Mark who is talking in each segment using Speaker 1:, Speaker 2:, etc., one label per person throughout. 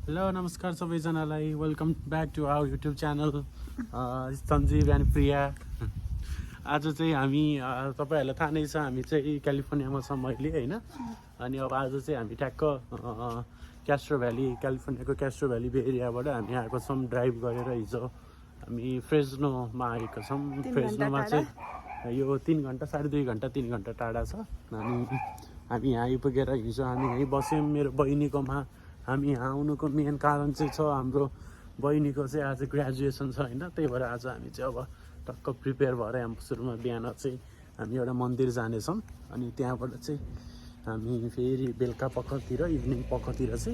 Speaker 1: Hello नमस्कार सबैजनालाई welcome back to our YouTube channel Sanjeev and Priya. आज चाहिँ हामी तपाईँहरूलाई थाहा नै छ हामी चाहिँ क्यालिफोर्नियामा छौँ अहिले होइन। अनि अब आज चाहिँ हामी ठ्याक्क क्यास्ट्रो भ्याली क्यालिफोर्नियाको क्यास्ट्रो भ्याली बे एरियाबाट हामी आएको छौँ ड्राइभ गरेर। हिजो हामी फ्रेस्नोमा आएको छौँ। फ्रेस्नोमा चाहिँ यो 3 घन्टा 2.5 घन्टा 3 घन्टा टाढा छ। अनि हामी यहाँ आइपुगेर हिजो हामी यहीँ बस्यौँ मेरो बहिनीकोमा। हामी यहाँ आउनुको मेन कारण चाहिँ छ हाम्रो बहिनीको चाहिँ आज ग्रेजुएसन छ होइन। त्यही भएर आज हामी चाहिँ अब टक्क प्रिपेयर भएर यहाँ सुरुमा बिहान चाहिँ हामी एउटा मन्दिर जानेछौँ। अनि त्यहाँबाट चाहिँ हामी फेरि बेलुका पखतिर इभिनिङ पखतिर चाहिँ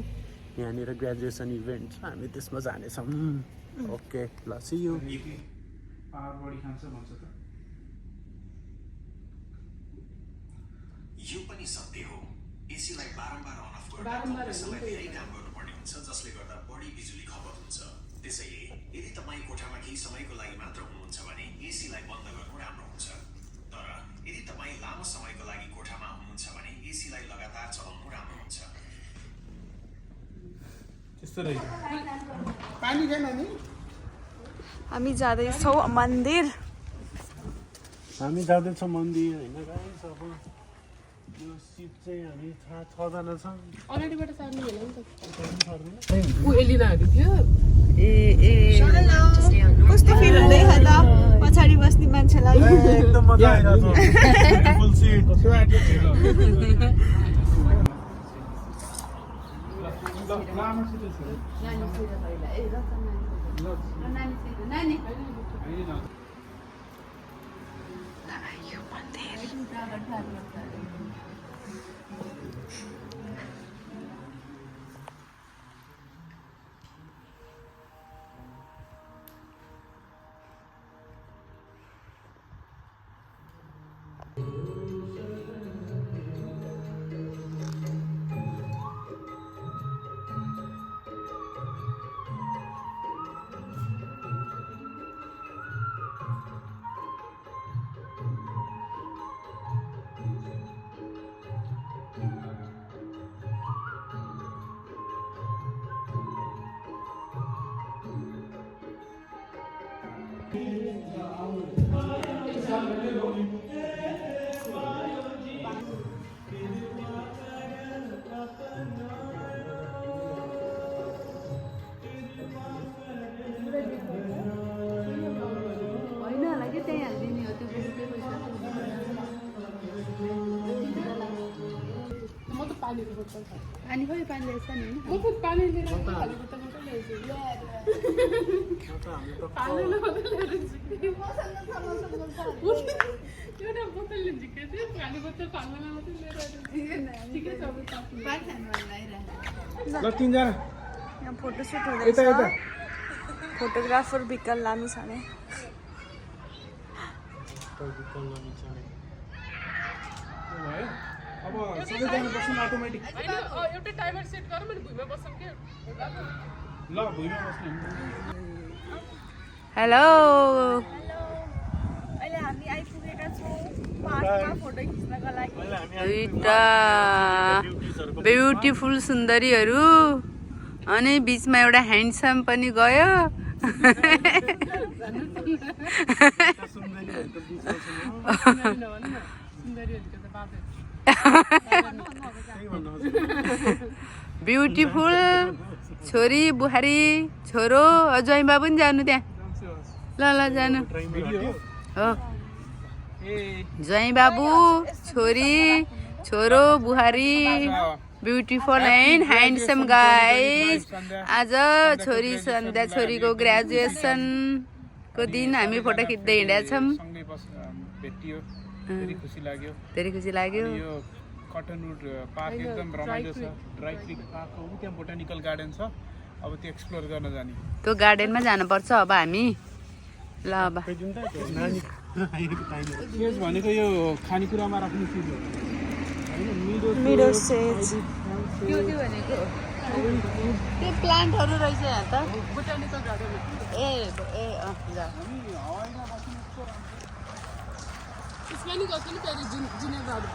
Speaker 1: यहाँनिर ग्रेजुएसन इभेन्ट छ हामी त्यसमा जानेछौँ। ओके ल सी यू।
Speaker 2: यो पनि सत्य हो। एसीलाई बारम्बार अन अफ गर्दा समय धेरै काम गर्नुपर्ने हुन्छ जसले गर्दा बढी बिजुली खपत हुन्छ। त्यसैले यदि तपाईँ कोठामा केही समयको लागि मात्र हुनुहुन्छ भने एसीलाई बन्द गर्नु राम्रो हुन्छ। तर यदि तपाईँ लामो समयको लागि कोठामा हुनुहुन्छ भने एसीलाई लगातार चलाउनु राम्रो हुन्छ।
Speaker 1: त्यस्तो रहेछ।
Speaker 3: पानी छैन नि।
Speaker 4: हामी जाँदैछौँ मन्दिर।
Speaker 1: हामी जाँदैछौँ मन्दिर होइन गाइस। अब यो सिट चाहिँ हामी 6जना छौँ।
Speaker 3: अगाडिबाट सार्नु होला नि त।
Speaker 1: पर्दैन
Speaker 3: ऊ एलिनाहरू थियो।
Speaker 4: कस्तो फिल हुँदैछ त पछाडि बस्ने मान्छेलाई?
Speaker 1: एकदम मजा आइरहेको छ। Beautiful seat.
Speaker 4: यो मन्दिर
Speaker 3: पानी खोइ पानी ल्याएछ नि म खुद पानी लिएर खाली बोतल मात्रै ल्याएछु। एउटा बोतल लिन्छु के थियो खाली बोतल फाल्नुलाई मात्रै लिएर ठिकै छ।
Speaker 4: ल यहाँ फोटोसुट हुँदैछ। फोटोग्राफर विकल लामी छ नि।
Speaker 3: अब सबैजना बस्नु अटोमेटिक। एउटा टाइमर सेट गरौँ अनि भुइँमा बसौँ के ल भुइँमा बस्नु।
Speaker 4: हेलो अहिले हामी आइपुगेका छौँ पार्कमा फोटो खिच्नको लागि। दुईटा ब्युटिफुल सुन्दरीहरू अनि बिचमा एउटा ह्यान्डसम पनि गयो। ब्युटिफुल छोरी बुहारी छोरो ज्वाइँ बाबु पनि जानु त्यहाँ। ल ल जानु हो। ज्वाइँ बाबु छोरी छोरो बुहारी ब्युटिफुल एन्ड ह्यान्डसम गाइज। आज छोरी सन्ध्या छोरीको ग्रेजुएसनको दिन हामी फोटो खिच्दै हिँडेछौँ। धेरै खुसी लाग्यो।
Speaker 5: यो कटनवुड पार्क एकदम रमाइलो छ। ड्राई क्रिक पार्क हो त्यहाँ बोटानिकल गार्डन छ। अब त्यो एक्सप्लोर गर्न जाने।
Speaker 4: त्यो गार्डनमा जानुपर्छ अब हामी। ल अब
Speaker 5: सेज भनेको यो खानेकुरामा राख्ने चिज हो।
Speaker 4: मिडो सेज त्यो भनेको त्यो प्लान्टहरू रहेछ यहाँ त।
Speaker 3: बोटानिकल गार्डन
Speaker 4: ए ए ल
Speaker 3: त्यसमा नि गएको नि त्यहाँ जुनियर गार्डन।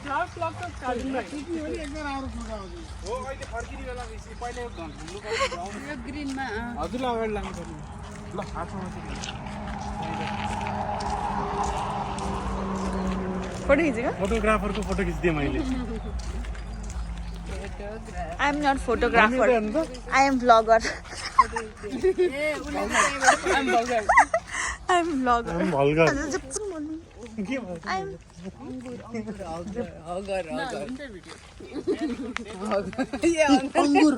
Speaker 3: फ्लावर ब्लग त कार्टुन भाइ
Speaker 5: हो अहिले फर्किने बेला पहिला एक घन्टा घुम्नु पर्छ
Speaker 4: यो ग्रिनमा
Speaker 5: हजुरलाई अगाडि लानुपर्ने ल हातमा
Speaker 4: फोटो खिचेको
Speaker 1: फोटोग्राफरको फोटो खिच्दिएँ मैले
Speaker 4: I am not photographer I am vlogger I am vlogger
Speaker 1: vlogger के भयो
Speaker 4: आई एम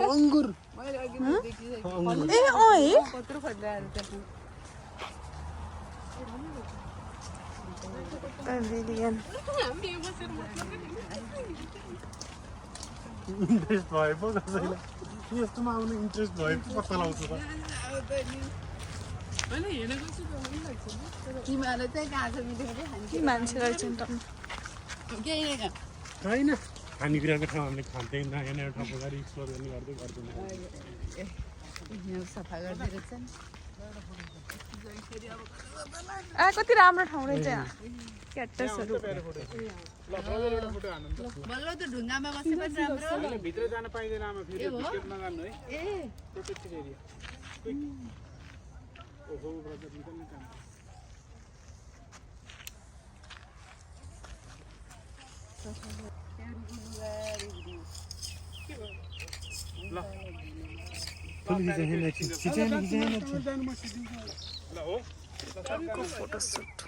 Speaker 1: अंगुर
Speaker 4: ए ओए पवेलियन
Speaker 1: इन्ट्रेस्ट भयो पो कसैलाई यस्तोमा आउने इन्ट्रेस्ट भयो पो पत्ता लगाउँछ त
Speaker 4: कि मान्छे रहेछ नि त
Speaker 1: होइन खानेकुराको ठाउँ हामीले खाँदै नयाँ नयाँ ठाउँको गाडी एक्सप्लोर गर्ने गर्दै गर्दैन
Speaker 4: कति राम्रो ठाउँ रहेछ यहाँ क्याक्टसहरू
Speaker 5: भित्र जान पाइँदैन आमा फेरि भित्र नजानु है ए प्रोटेक्टेड एरिया ओहो ब्रदर निकल्ने काम ल ल हो
Speaker 4: फोटो सुट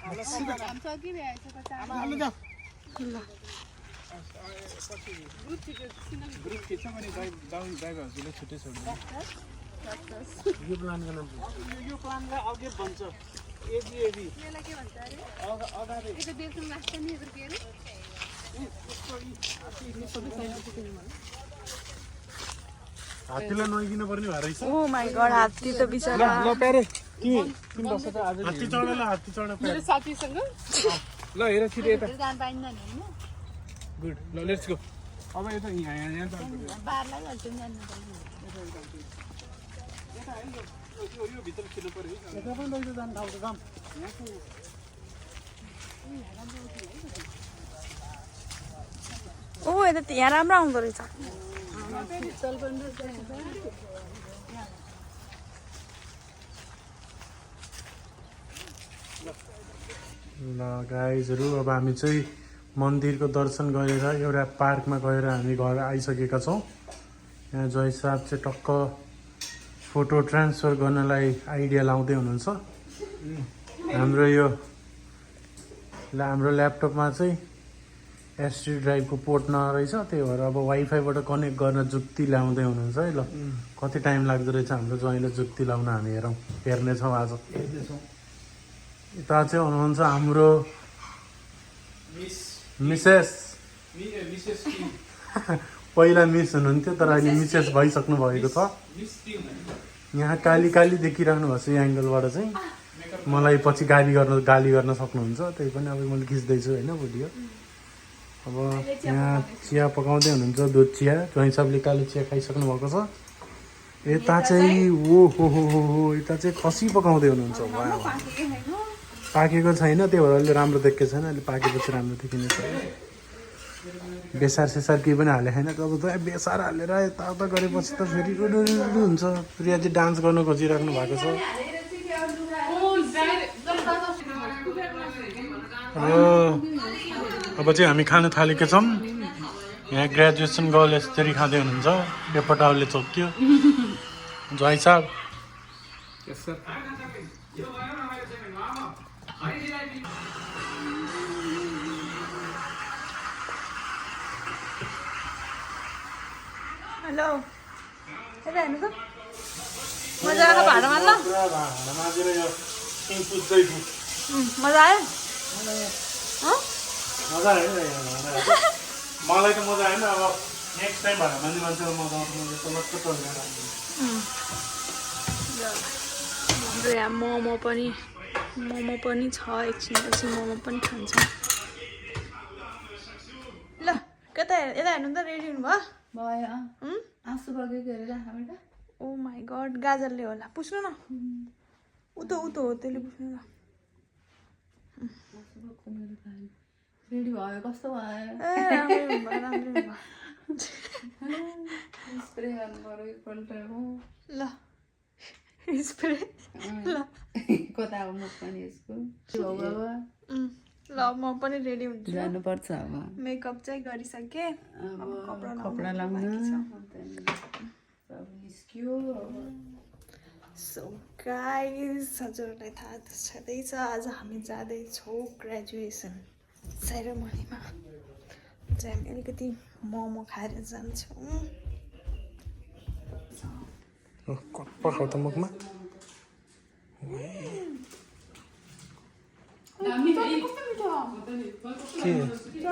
Speaker 5: ग्रुप खिच्छ भने ड्राइभरहरूले छुट्टै छोड्छ
Speaker 1: यो प्लानको नाम
Speaker 5: यो प्लानलाई अघि भन्छ एबी अगाडि
Speaker 1: हात्तीलाई नगिन पर्ने भएर रहेछ
Speaker 4: ओ माय गॉड हात्ती त बिचारा
Speaker 5: ल प्यारे तिमी बस्छ त आज
Speaker 1: हात्ती चढ
Speaker 3: मेरो साथीसँग
Speaker 5: ल हेर छिटो यता गुड ल लेट्स गो अब यता यहाँ यो भित्र छिर्नु पर्यो
Speaker 1: यता पनि लैजाऊ जानु ठाउँको काम
Speaker 4: ओ यता यहाँ राम्रो आउँदो रहेछ
Speaker 1: ल गाइजहरू अब हामी चाहिँ मन्दिरको दर्शन गरेर एउटा पार्कमा गएर हामी घर आइसकेका छौँ यहाँ जय साहब चाहिँ टक्क फोटो ट्रान्सफर गर्नलाई आइडिया लाउँदै हुनुहुन्छ हाम्रो ल्यापटपमा चाहिँ एसडी ड्राइभको पोर्ट नरहेछ त्यही भएर अब वाइफाईबाट कनेक्ट गर्न जुक्ति ल्याउँदै हुनुहुन्छ है ल कति टाइम लाग्दो रहेछ हाम्रो ज्वाइँले जुक्ति लाउन हामी हेर्नेछौँ आज यता चाहिँ हुनुहुन्छ हाम्रो मिसेस पहिला मिस हुनुहुन्थ्यो तर अहिले मिसेस भइसक्नु भएको छ यहाँ काली काली देखिरहनु भएको छ यो एङ्गलबाट चाहिँ मलाई पछि गाली गर्न सक्नुहुन्छ त्यही पनि अब मैले खिच्दैछु होइन भिडियो अब यहाँ चिया पकाउँदै हुनुहुन्छ दुध चिया ज्वाइँ साहबले कालो चिया खाइसक्नु भएको छ यता चाहिँ ओ हो यता चाहिँ खसी पकाउँदै हुनुहुन्छ पाकेको छैन त्यही भएर अहिले राम्रो देखेको छैन अहिले पाकेपछि राम्रो देखिनेछ बेसार सेसार केही पनि हाले छैन अब त बेसार हालेर यताउता गरेपछि त फेरि हुन्छ प्रिया चाहिँ डान्स गर्न खोजिराख्नु भएको छ अब चाहिँ हामी खान थालेका छौँ यहाँ ग्रेजुएसन गर्ल यसरी खाँदै हुनुहुन्छ पेपटाउले चोक्यो जय साहब
Speaker 4: हेलो यता हेर्नु त मजा आएको भाँडा मार्न मजा आयो
Speaker 1: मजा आयो मलाई त मजा आएन अब नेक्स्ट टाइम भाडा मान्ने मान्छेलाई मजा आउँछ
Speaker 4: हाम्रो यहाँ मोमो पनि छ एकछिनपछि मोमो पनि खान्छ ल कता यता हेर्नु त रेडी हुनुभयो
Speaker 6: आँसु बगेको हेरेर हामीलाई
Speaker 4: ओ माई गड गाजरले होला पुस्नु न उतो हो त्यसले पुस्नु न
Speaker 6: रेडी भयो कस्तो भयो
Speaker 4: राम्रै भयो
Speaker 6: स्प्रे गर्नु पर्यो एकपल्ट हो
Speaker 4: ल स्प्रे ल
Speaker 6: कता अब मुख पनि यसको हो बाबा
Speaker 4: ल म पनि रेडी हुन्छु
Speaker 6: जानुपर्छ अब
Speaker 4: मेकअप चाहिँ गरिसकेँ अब
Speaker 6: कपडा लाउन निस्क्यो
Speaker 4: सो गाइस हजुरहरूलाई थाहा छँदैछ आज हामी जाँदैछौँ ग्रेजुएसन सेरेमनीमा चाहिँ हामी अलिकति मोमो खाएर जान्छौँ
Speaker 1: पखाउ त मुखमा के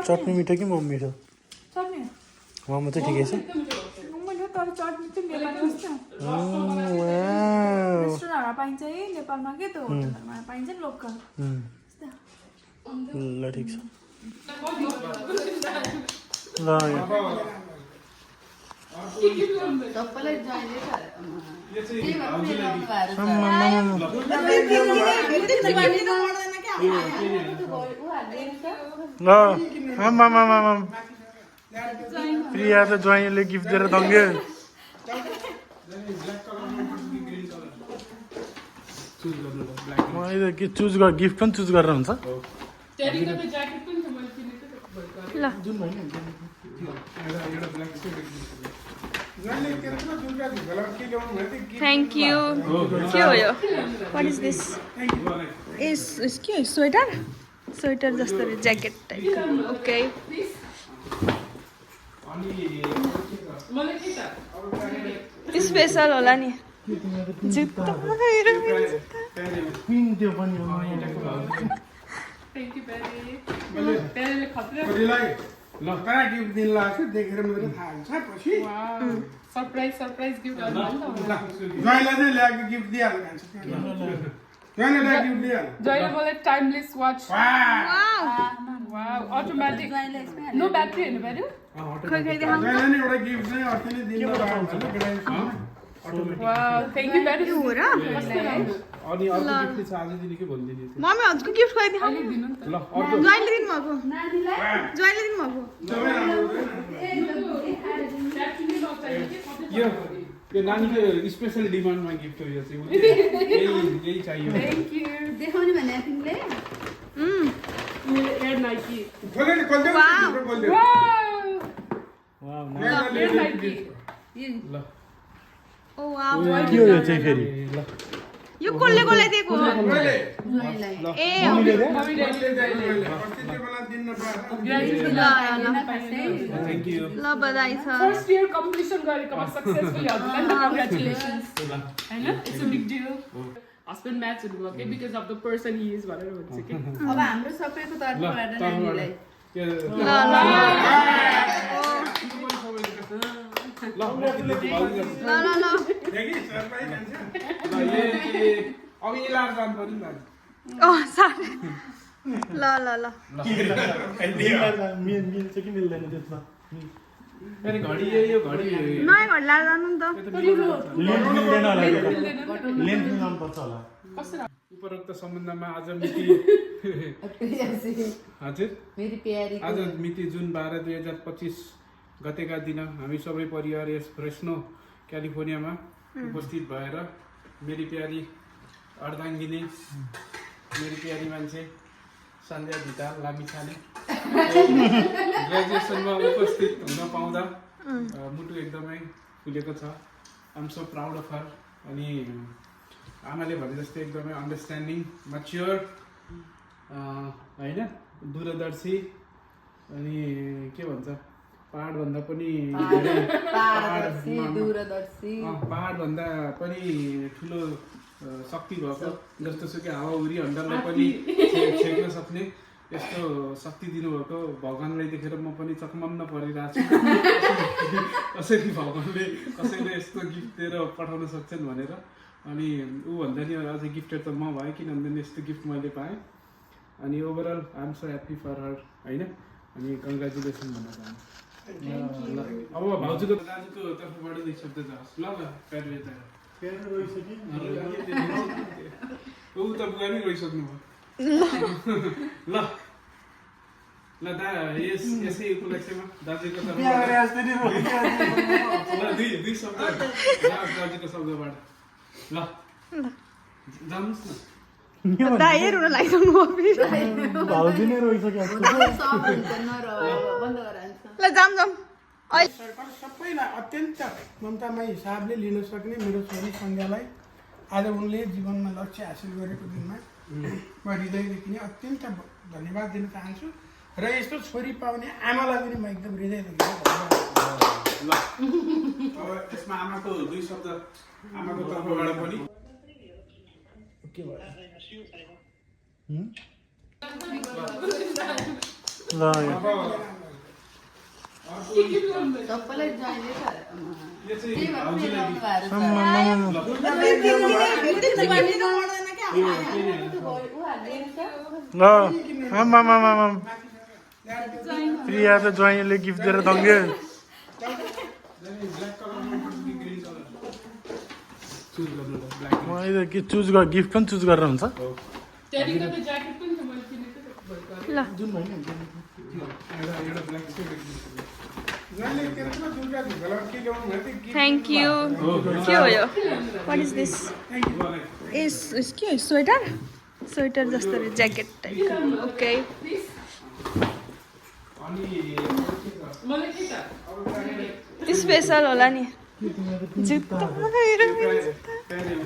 Speaker 1: चटनी मिठो कि मोमो मिठो मोमो चाहिँ ठिकै छ
Speaker 4: तर चटनी चाहिँ नेपालमा रेस्टुरेन्टहरूमा पाइन्छ है नेपालमा के त होटलहरूमा पाइन्छ नि लोकल
Speaker 1: ल ठिक छ ल
Speaker 6: सबैलाई जोइनले
Speaker 1: ल प्रिया त ज्वाइँले गिफ्ट दिएर दङ्गे के चुज गर गिफ्ट पनि चुज गरेर हुन्छ
Speaker 4: ल थ्याङ्क यू के हो यो वाट इज दिस इस के स्वेटर स्वेटर जस्तो ज्याकेट टाइपको ओके स्पेसल होला नि जुत्ता हेर मेरो जुत्ता
Speaker 1: त्यो पनि
Speaker 5: ल कहाँ गिफ्ट दिन लाग्छ देखेर मात्रै थाहा हुन्छ पछि
Speaker 3: सरप्राइज गिफ्ट गर्नु
Speaker 5: ज्वाइँलाई चाहिँ ल्याएको गिफ्ट दिइहाल्नु खान्छ ज्वाइँलाई ल्याएको गिफ्ट दिइहाल्नु
Speaker 3: जहिले मलाई timeless watch
Speaker 4: wow
Speaker 3: automatic no battery हेर्नु पर्यो
Speaker 4: खै खै देखाउनु
Speaker 5: ज्वाइँलाई नि एउटा गिफ्ट चाहिँ अस्ति नै दिनु
Speaker 3: वाउ थ्याङ्क यू भेरी
Speaker 4: हो र
Speaker 5: अनि अर्को गिफ्ट चाहिँ आज दिने कि भोलि दिने
Speaker 4: मम्मी हजुरको गिफ्ट खै देखाउनु
Speaker 5: ल अर्को
Speaker 4: ज्वाइँले दिनुभएको ज्वाइँले दिनुभएको
Speaker 5: यो नानीको स्पेसल डिमान्डमा गिफ्ट हो यो चाहिँ यही चाहियो
Speaker 3: थ्याङ्क यू
Speaker 6: देखाउने भने तिमीले
Speaker 3: एयर नाइकी
Speaker 5: खोल्यो नि खोल्यो खोल्यो
Speaker 3: एयर नाइकी
Speaker 5: ल
Speaker 4: ओ वाउ
Speaker 1: के हो यो चाहिँ फेरि
Speaker 5: ल
Speaker 4: यो कसले कसलाई दिएको हो
Speaker 5: मैले
Speaker 4: ए
Speaker 5: अस्ति त्यो बेला दिन नपाएर थ्याङ्क यू
Speaker 4: ल बधाई छ
Speaker 3: फर्स्ट इयर कम्पिटिसन गरेकोमा सक्सेसफुली हजुरलाई कङ्ग्रेचुलेसन्स हैन it's a big deal husband match हुनुभयो के because of the person he is भनेर भन्छ कि
Speaker 6: अब हाम्रो सबैको तर्फबाट नानीलाई
Speaker 5: ल अब यही लाएर जानु पर्यो नि
Speaker 4: ल
Speaker 1: मिल्छ कि मिल्दैन त्यसमा
Speaker 5: फेरि घडी यो घडी
Speaker 4: नयाँ घर लाएर जानु नि त
Speaker 1: लेन्थ मिल्दैन होला लेन्थ मिलाउनुपर्छ होला
Speaker 5: उपरोक्त सम्बन्धमा आज मिति हजुर
Speaker 6: मेरी प्यारी
Speaker 5: आज मिति जुन 12/2025 गतेका दिन हामी सबै परिवार यस फ्रेस्नो क्यालिफोर्नियामा उपस्थित भएर मेरी प्यारी अर्धाङ्गिनी मेरी प्यारी मान्छे सन्ध्या भिता लामिछाने ग्रेजुएसनमा उपस्थित हुन पाउँदा मुटु एकदमै फुलेको छ I am so proud of her अनि आमाले भने जस्तै एकदमै अन्डरस्ट्यान्डिङ म्याच्योर होइन दूरदर्शी अनि के भन्छ पहाडभन्दा पनि पहाडभन्दा पनि ठुलो शक्ति भएको जस्तो सुकै हावाहुरी हन्डरलाई पनि छेक्न सक्ने यस्तो शक्ति दिनुभएको भगवान्लाई देखेर म पनि चकमन्न परिरहेको छु कसरी भगवान्ले कसैले यस्तो गिफ्ट दिएर पठाउन सक्छन् भनेर अनि ऊ भन्दा नि अझै गिफ्टेड त म भएँ किनभने यस्तो गिफ्ट मैले पाएँ अनि overall I am so happy for her होइन अनि कङ्ग्रेचुलेसन भन्न चाहन्छु अब भाउजूको दाजुको तर्फबाट दुई शब्द जाओस् ल प्यारो यता ऊ त बुवा नि गइसक्नु भयो ल ल दा यसै उपलक्ष्यमा दाजुको
Speaker 1: बिहा गरे जस्तै नि रोइरहेको
Speaker 5: ल दुई शब्द दाजुको शब्दबाट ल जानुहोस् न
Speaker 4: दाइ रुन लागिसक्नु भयो फेरि
Speaker 1: भाउजू नै रोइसक्यो
Speaker 6: सब हुन्छ बन्द गरान्छ
Speaker 4: ल जाम अहिले
Speaker 7: सरकार सबैलाई अत्यन्त ममतामय हिसाबले लिन सक्ने मेरो छोरी सन्ध्यालाई आज उनले जीवनमा लक्ष्य हासिल गरेको दिनमा म हृदयदेखि नै अत्यन्त धन्यवाद दिन चाहन्छु र यस्तो छोरी पाउने आमालाई पनि म एकदम हृदयदेखि धन्यवाद
Speaker 5: ल अब यसमा आमाको दुई शब्द आमाको तर्फबाट पनि
Speaker 1: के भयो ल
Speaker 5: अब
Speaker 6: सबैलाई ज्वाइनले
Speaker 5: यो चाहिँ भाउजूलाई
Speaker 1: ल आमामामा प्रिया त ज्वाइँले गिफ्ट दिएर दङ्गे
Speaker 5: चुज गर्नु ल ब्ल्याक
Speaker 1: मैले के चुज गिफ्ट पनि चुज गरेर हुन्छ
Speaker 3: टेरीको त ज्याकेट पनि छ मैले किनेको
Speaker 4: ल
Speaker 1: जुन भयो नि
Speaker 5: एउटा ब्ल्याक
Speaker 7: जहिले त्यसमा दुर्गा झुला के ल्याउनु भयो त्यो
Speaker 4: थ्याङ्क यू के हो यो वाट इज दिस के हो स्वेटर स्वेटर जस्तो ज्याकेट टाइपको ओके
Speaker 5: अनि
Speaker 3: मलाई के छ
Speaker 4: स्पेसल होला नि जुत्ता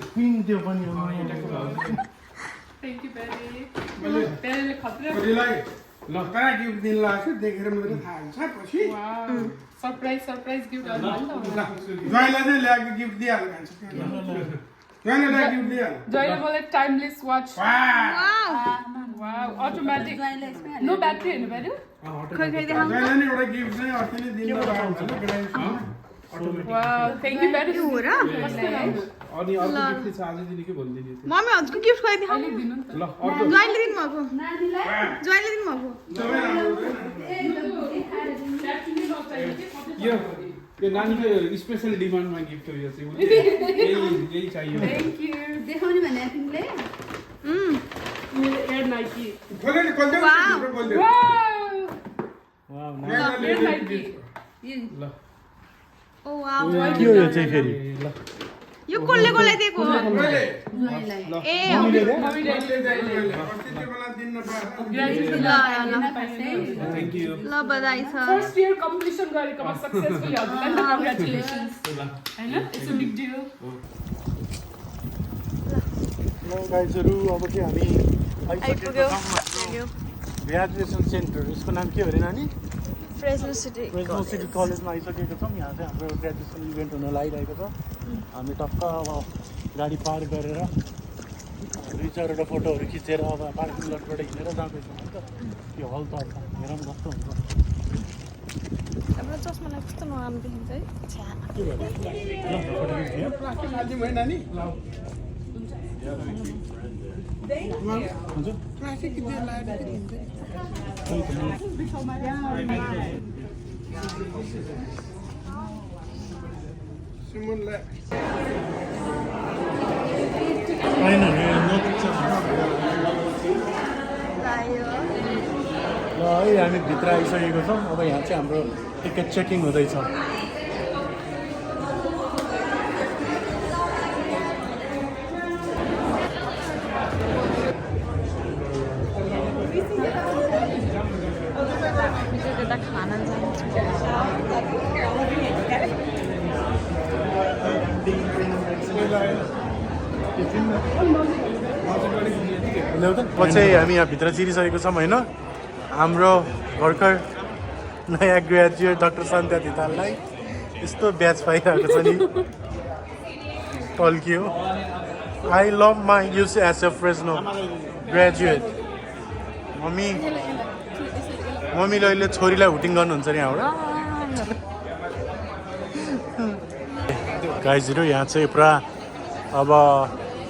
Speaker 1: पिङ त्यो पनि
Speaker 3: थ्याङ्क यू पेरीले खतरा
Speaker 7: छोरीलाई ल कहाँ गिफ्ट दिन लाग्छ देखेर मात्रै थाहा हुन्छ पछि
Speaker 3: वाउ सरप्राइज गिफ्ट गर्नु नि त
Speaker 7: ज्वाइँलाई चाहिँ ल्याएको गिफ्ट दिइहाल्नु भन्छ ज्वाइँलाई ल्याएको गिफ्ट दिइहाल्नु
Speaker 3: जहिले मलाई टाइमलेस वाच
Speaker 7: वाह
Speaker 3: वाउ अटोमेटिक नो ब्याट्री हेर्नु पर्यो
Speaker 4: खोइ खोइ देखा
Speaker 7: ज्वाइँलाई नि एउटा गिफ्ट चाहिँ अस्ति नै दिन
Speaker 3: वाउ थ्याङ्क यू पेरी
Speaker 4: हो र
Speaker 5: अनि अर्को गिफ्ट छ आज दिनेकै भनिदिने थियो
Speaker 4: मम्मी हजुरको गिफ्ट खोइ देखा
Speaker 3: दिनु नि त
Speaker 5: ल अर्को
Speaker 4: ज्वाइँले दिनुभएको ज्वाइँले दिनुभएको
Speaker 5: यो नानीको स्पेसल डिमान्डमा गिफ्ट हो यो चाहिँ उसले यही चाहियो
Speaker 3: थ्याङ्क यू
Speaker 6: देखाउने भने तिमीले
Speaker 3: मेरो एयर नाइकी
Speaker 7: खोल्यो नि खोल्दै खोल्दै
Speaker 3: वाउ
Speaker 7: ज्वाइँलाई
Speaker 3: एयर नाइकी
Speaker 5: ल
Speaker 4: ओ वाउ
Speaker 1: के हो यो चाहिँ फेरि
Speaker 5: ल
Speaker 4: यो कसले कसलाई दिएको
Speaker 7: मैले
Speaker 6: ज्वाइँलाई
Speaker 4: ए
Speaker 3: मम्मीले
Speaker 7: अस्ति त्यो बेला दिन नपाएर
Speaker 5: थ्याङ्क यू
Speaker 4: ल बधाई छ
Speaker 3: फर्स्ट इयर कम्प्लिसन गरेकोमा सक्सेसफुली हजुरलाई कङ्ग्रेचुलेसन्स हैन इट्स अ बिग डिल
Speaker 1: गाइजहरू अब चाहिँ हामी
Speaker 4: आइपुग्यो
Speaker 1: ग्रेजुएसन सेन्टर यसको नाम के हो अरे नानी
Speaker 4: फ्रेसनो सिटी
Speaker 1: फ्रेसनो सिटी कलेजमा आइसकेको छौँ यहाँ चाहिँ हाम्रो ग्रेजुएसन इभेन्ट हुन लागिरहेको छ हामी टक्क अब गाडी पार्क गरेर दुई चारवटा फोटोहरू खिचेर अब पार्किङ लटबाट हिँडेर जाँदैछौँ नि त त्यो हल त हेरौँ कस्तो हुन्छ
Speaker 4: हाम्रो चस्मालाई कस्तो नराम्रो देखिन्छ है छ्या
Speaker 1: के भयो ल फोटो खिच्दियो
Speaker 7: प्लास्टिक हालिदिउँ है नानी
Speaker 1: हुन्छ
Speaker 7: प्लास्टिक किन्दै लगाएर सिमनलाई
Speaker 1: होइन नि नजिक छ
Speaker 4: लायो
Speaker 1: ल है हामी भित्र आइसकेको छौँ अब यहाँ चाहिँ हाम्रो टिकट चेकिङ हुँदैछ
Speaker 4: खाना जान्छ
Speaker 1: पछि हामी यहाँ भित्र चिरिसकेको छौँ होइन हाम्रो भर्खर नयाँ ग्रेजुएट डाक्टर सन्ध्या धिताललाई यस्तो ब्याच पाइरहेको छ नि टल्कियो I love my use as a फ्रेसनो ग्रेजुएट मम्मीले अहिले छोरीलाई हुटिङ गर्नुहुन्छ नि यहाँबाट गाइजहरू यहाँ चाहिँ पुरा अब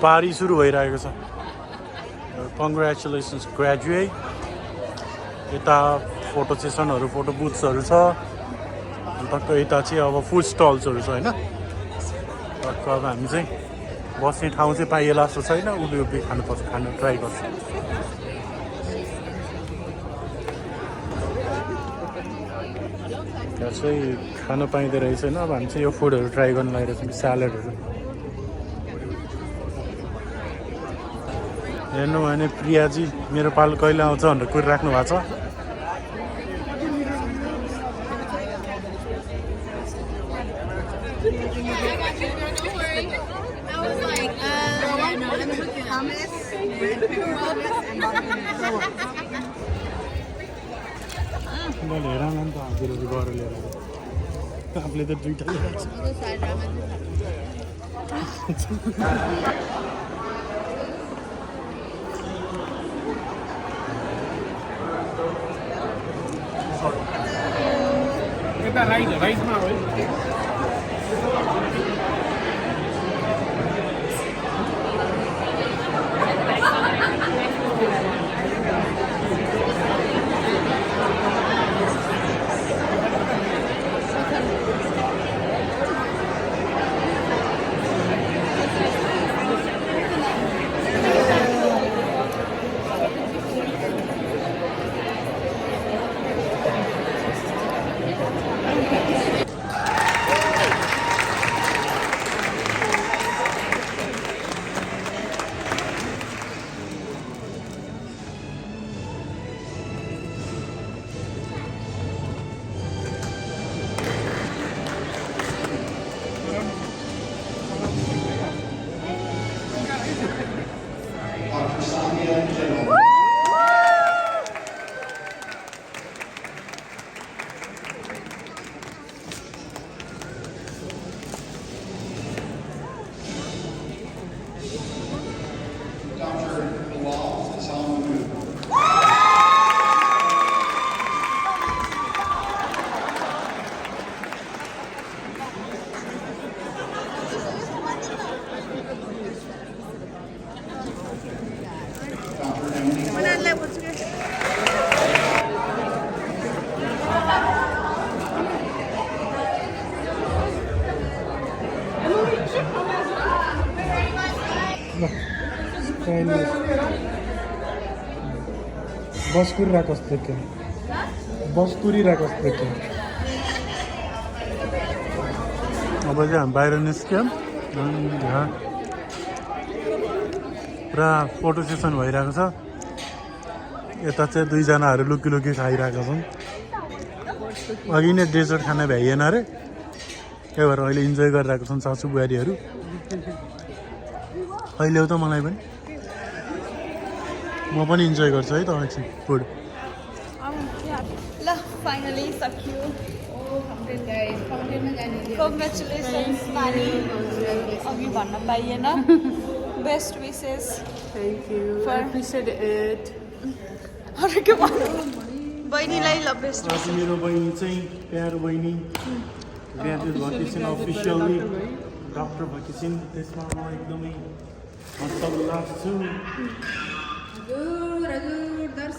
Speaker 1: पारी सुरु भइरहेको छ कङ्ग्रेचुलेसन्स ग्रेजुएट यता फोटो सेसनहरू फोटो बुथ्सहरू छ टक्क यता चाहिँ अब फुड स्टल्सहरू छ होइन टक्क अब हामी चाहिँ बस्ने ठाउँ चाहिँ पाइएला जस्तो छैन उभि उभि खानु ट्राई गर्छु त्यहाँ चाहिँ खान पाइँदो रहेछ होइन अब हामी चाहिँ यो फुडहरू ट्राई गर्नु लागिरहेको छौँ स्यालेडहरू हेर्नु भने प्रियाजी मेरो पालो कहिले आउँछ भनेर कुरिराख्नु भएको छ हेर न त हजुरहरू गएर लिएर आफूले त दुइटा लिएको छ
Speaker 5: यता राइटमा हो
Speaker 1: बस कुरिरहेको जस्तो देखियो बस कुरिरहेको जस्तो देखियो अब चाहिँ हामी बाहिर निस्क्यौँ यहाँ पुरा फोटो सेसन भइरहेको छ यता चाहिँ दुईजनाहरू लुकी लुकी खाइरहेका छन् अघि नै डेजर्ट खाना भ्याइएन अरे त्यही भएर अहिले इन्जोय गरिरहेको छन् सासू बुहारीहरू अहिले हो त मलाई पनि म पनि इन्जोय गर्छु है त एकछिन फुड
Speaker 4: ल फाइनली सकियो कङ्ग्रेचुलेसन्स नानी अघि भन्न पाइएन best wishes
Speaker 3: Thank you.
Speaker 4: For-
Speaker 3: I appreciate it.
Speaker 4: अरू के भन्नु बहिनीलाई ल बेस्ट
Speaker 1: आज मेरो बहिनी चाहिँ प्यारो बहिनी ग्रेजुएट भएकी छिन् अफिसियली डक्टर भएकी छिन् त्यसमा म एकदमै हर्षोल्लास छु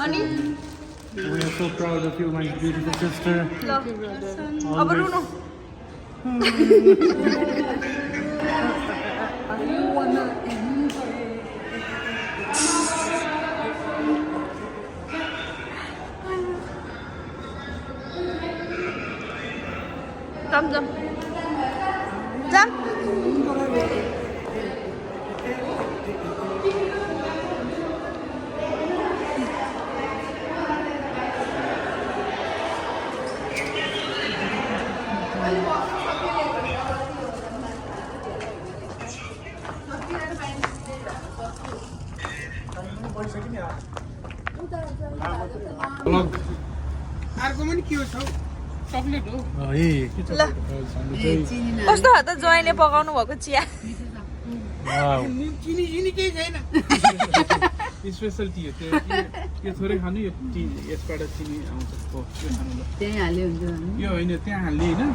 Speaker 4: अनि
Speaker 1: We are so proud of you, my beautiful sister.
Speaker 4: ल अब रुनु जाम जाम जाम
Speaker 7: अर्को पनि के हो छौ चक्लेट हो
Speaker 1: है
Speaker 4: ल कस्तो हात ज्वाइँले पकाउनु भएको चिया
Speaker 7: चिनी चिनी केही छैन
Speaker 5: स्पेसल टी हो त्यो थोरै खानु यो टी यसबाट चिनी आउँछ हो यो खानु ल
Speaker 6: त्यही हाल्यो हुन्छ
Speaker 5: यो होइन त्यहाँ हाल्ने होइन